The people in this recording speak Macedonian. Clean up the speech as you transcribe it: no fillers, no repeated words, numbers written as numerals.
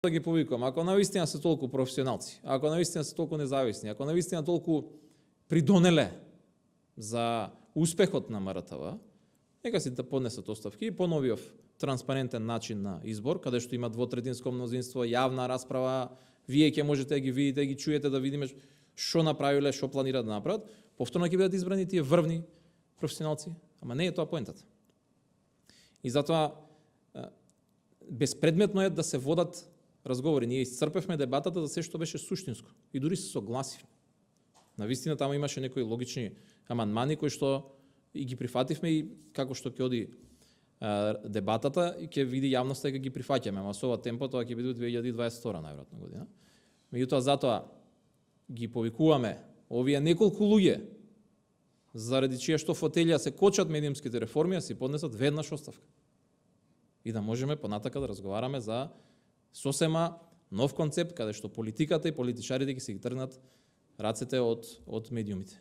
да ги повикувам, ако навистина се толку професионалци, ако навистина се толку независни, ако навистина толку придонеле за успехот на МРТВ, нека си да поднесат оставки и по новиот транспарентен начин на избор, каде што има двотретинско мнозинство, јавна расправа, вие ќе можете да ги видите, да ги чуете, да видиме што направиле, што планираат да направат, повторно ќе бидат избрани тие врвни професионалци, ама не е тоа поентата. И затоа безпредметно е да се водат разговори. Ние исцрпевме дебатата за се што беше суштинско и дури се согласивме. Навистина таму имаше некои логични амандмани кои што и ги прифативме и како што ќе оди дебатата и ќе види јавноста дека ги прифаќаме, ама со ова темпо тоа ќе биде 2022 најверојатно година. Меѓутоа затоа ги повикуваме овие неколку луѓе заради чија што фотелја се кочат медиумските реформи, а си поднесат веднаш оставка. И да можеме понатака да разговараме за сосема нов концепт каде што политиката и политичарите ќе се ги тргнат рацете од медиумите.